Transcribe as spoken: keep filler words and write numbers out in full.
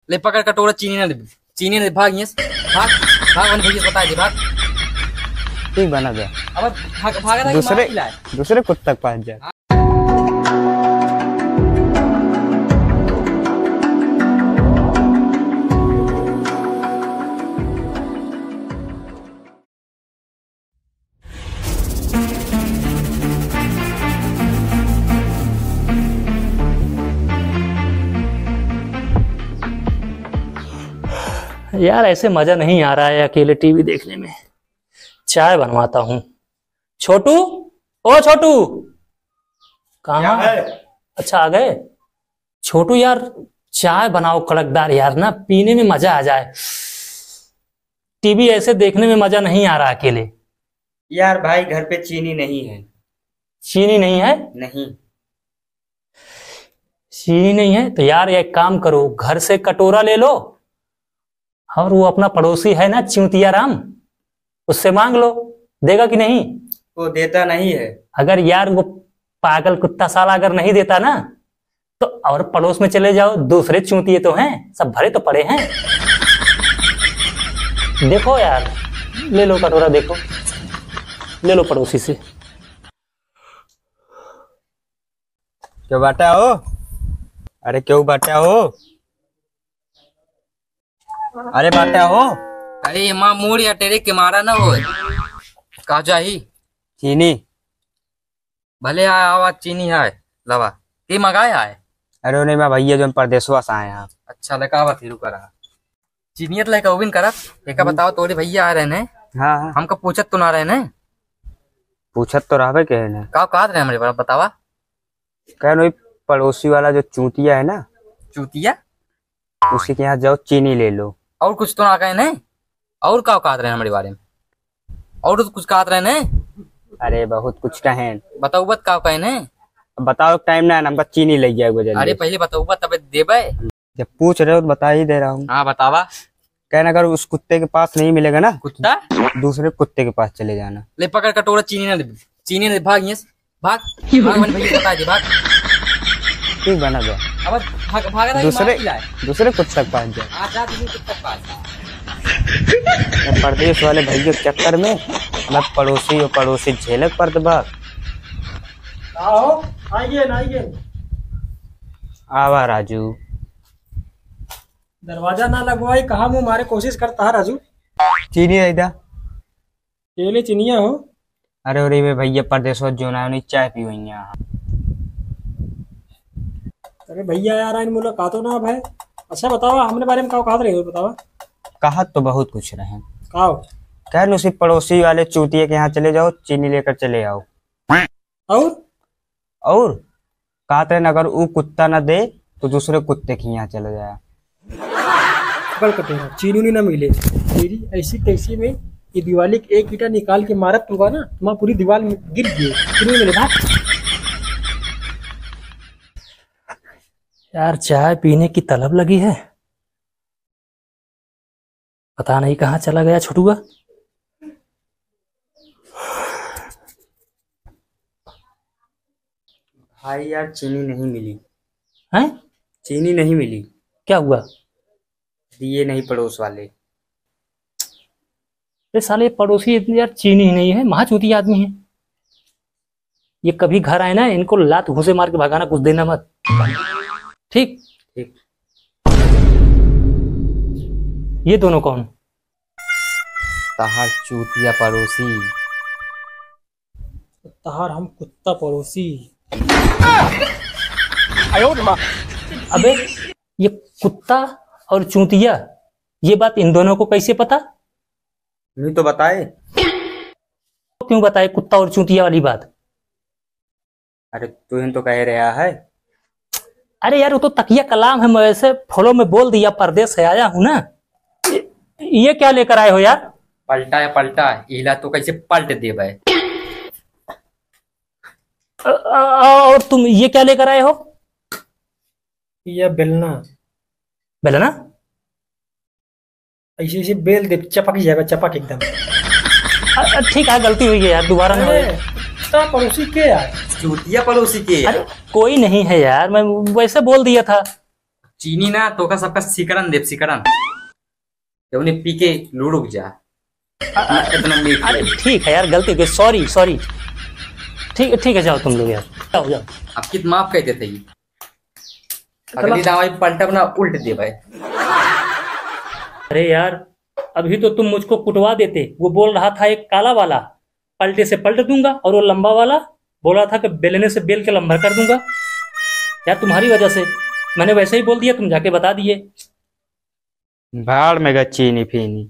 ले पकड़ कटोरा, चीनी ना दे, चीनी ना दे, भाग यहाँ से, भाग, भाग, अपने भैया से बता दे, भाग। ठीक बना दे। अब भाग, भाग रहा है कि दूसरे, मार खिलाए? दूसरे कुत्ता के पास जा। यार, ऐसे मजा नहीं आ रहा है अकेले टीवी देखने में। चाय बनवाता हूँ। छोटू, ओ छोटू, कहाँ? क्या है? अच्छा, आ गए छोटू। यार, चाय बनाओ कड़कदार यार, ना पीने में मजा आ जाए। टीवी ऐसे देखने में मजा नहीं आ रहा अकेले। यार भाई, घर पे चीनी नहीं है। चीनी नहीं है? नहीं। चीनी नहीं है तो यार, एक काम करो, घर से कटोरा ले लो, और वो अपना पड़ोसी है ना चूतिया राम, उससे मांग लो, देगा कि नहीं? वो देता नहीं है। अगर यार वो पागल कुत्ता साला अगर नहीं देता ना, तो और पड़ोस में चले जाओ, दूसरे चूतिए तो हैं, सब भरे तो पड़े हैं। देखो यार, ले लो कटोरा, देखो, ले लो पड़ोसी से। क्यों बाटा हो? अरे क्यों बाटा हो? अरे बाटा हो? अरे ये माँ मोड़ या टेरे के मारा ना हो। का चाही? चीनी। भले आ, आवा चीनी है, लावा। के मंगाए है? अरे नहीं, मैं भैया जो परदेसवा से आए हैं। अच्छा, लेका आवा, फिर करा। चीनियत लेके उबिन करत, एका हम्म। बताओ, तोरे भैया आ रहे हैं। हाँ, हाँ। हमको पूछत तो ना रहे हैं। पूछत तो रहबे के है ना। का कहत रहे हमरे बड़ा, बतावा। कहे नहीं, पड़ोसी वाला जो चूतिया है ना। चूतिया? उसी के यहाँ जाओ, चीनी ले लो। और कुछ तो ना कहे नहीं? और का कहत रहे हमरे बारे में? और तो कुछ कहत रहे नहीं? अरे बहुत कुछ कहे। बताओ बत का कहे नहीं? अब बताओ, टाइम ना है ना, हमका चीनी ले जाए जल्दी। अरे पहले बताओ बत, तबे देबे। जब पूछ रहे हो तो बता ही दे रहा हूँ। हाँ, बतावा। कहना, अगर उस कुत्ते के पास नहीं मिलेगा ना, कुत्ता? दूसरे कुत्ते के पास चले जाना। ले पकड़ कटोरा, चीनी ना दे, चीनी ना दे, भाग यहाँ से, भाग, भाग, मैंने भैया बता दे, भाग। ठीक बना दे। अब भाग, भाग रहा है, दूसरे, मार खिलाए। दूसरे कुत्ते के पास जा। हाँ, जा, दूसरे कुत्ते के पास। अब परदेस वाले भैया के चक्कर में, मतलब, पड़ोसी और पड़ोसी झेलक पड़त बा। आओ, आइए ना, आइए। आवा राजू। दरवाजा ना लगवाई, कहाँ मुँह मारे कोशिश करता है राजू? चीनी दे दा। केले चिनिया हो? अरे, अरे, वे भैया परदेसवा जो ना, उन्हीं चाय पी हुई यहाँ। अरे भैया यार, आइन मुलाकातो ना भाई। अच्छा बतावा, हमरे बारे में का कहत रहे हो, बतावा। कहत तो बहुत कुछ रहे। का हो? कह लो, उसी पड़ोसी वाले चूतिया के यहाँ चले जाओ, चीनी लेकर चले आओ। और? और? कहत रहे न, अगर ऊ कुत्ता न दे, तो दूसरे कुत्ते के यहाँ चला जाए। पकड़ कटोरा, चीनी उनी ना मिले। तेरी ऐसी तैसी में ये दिवाली के एक ईंटा निकाल के मारत होगा ना, तुम्हारा पूरी दीवार में गिर गई। चीनी मिले, भाग। यार, चाय पीने की तलब लगी है। पता नहीं कहाँ चला गया छोटुआ। भाई यार, चीनी नहीं मिली। हैं? चीनी नहीं मिली। क्या हुआ? दिए नहीं पड़ोस वाले। अरे साले, पड़ोसी इतने यार, चीनी ही नहीं है, महाचूती आदमी है। ये कभी घर आए ना, इनको लात घूंसे मार के भगाना, कुछ देना मत। ठीक? ठीक। ये दोनों कौन? तहार चूतिया पड़ोसी। तहार हम कुत्ता पड़ोसी। अबे, ये कुत्ता और चूतिया, ये बात इन दोनों को कैसे पता? नहीं तो बताए। क्यों बताए कुत्ता और चूतिया वाली बात? अरे, तू ही तो कह रहा है। अरे यार, वो तो तकिया कलाम है, मैं ऐसे flow में बोल दिया, परदेस से आया हूँ ना। ये, ये क्या लेकर आए हो यार? पलटा है, पलटा। इला तो कैसे पलट देबे। अ, अ, और तुम ये क्या लेकर आए हो? ये बेलना। बेलना? ऐसे, ऐसे बेल दे, चपक जाएगा, चपक एकदम। अ, अ, ठीक है, गलती हुई है यार, दोबारा ना अरे, होए। कुत्ता पड़ोसी के यार? चूतिया पड़ोसी के यार? अरे, कोई नहीं है यार, मैं वैसे बोल दिया था। चीनी ना, तोका सबका सिकरन देब, सिकरन। जौने पी के लुढ़ुक जा। इतना मीठ अरे है। ठीक है यार, गलती हो गई, सॉरी, सॉरी। ठीक, ठीक है, जाओ तुम लोग यार, जाओ, जाओ। अब कित माफ कह देते ही। अगली दाव आई पलटब ना, उल्ट देबे। अरे यार, अभी तो तुम मुझको कुटवा देते। वो बोल रहा था एक काला वाला, पलटे से पलट दूंगा, और वो लंबा वाला बोल रहा था कि बेलने से बेल के लंबा कर दूंगा। यार, तुम्हारी वजह से मैंने वैसे ही बोल दिया, तुम जाके बता दिए। भाड़ में गा चीनी फीनी।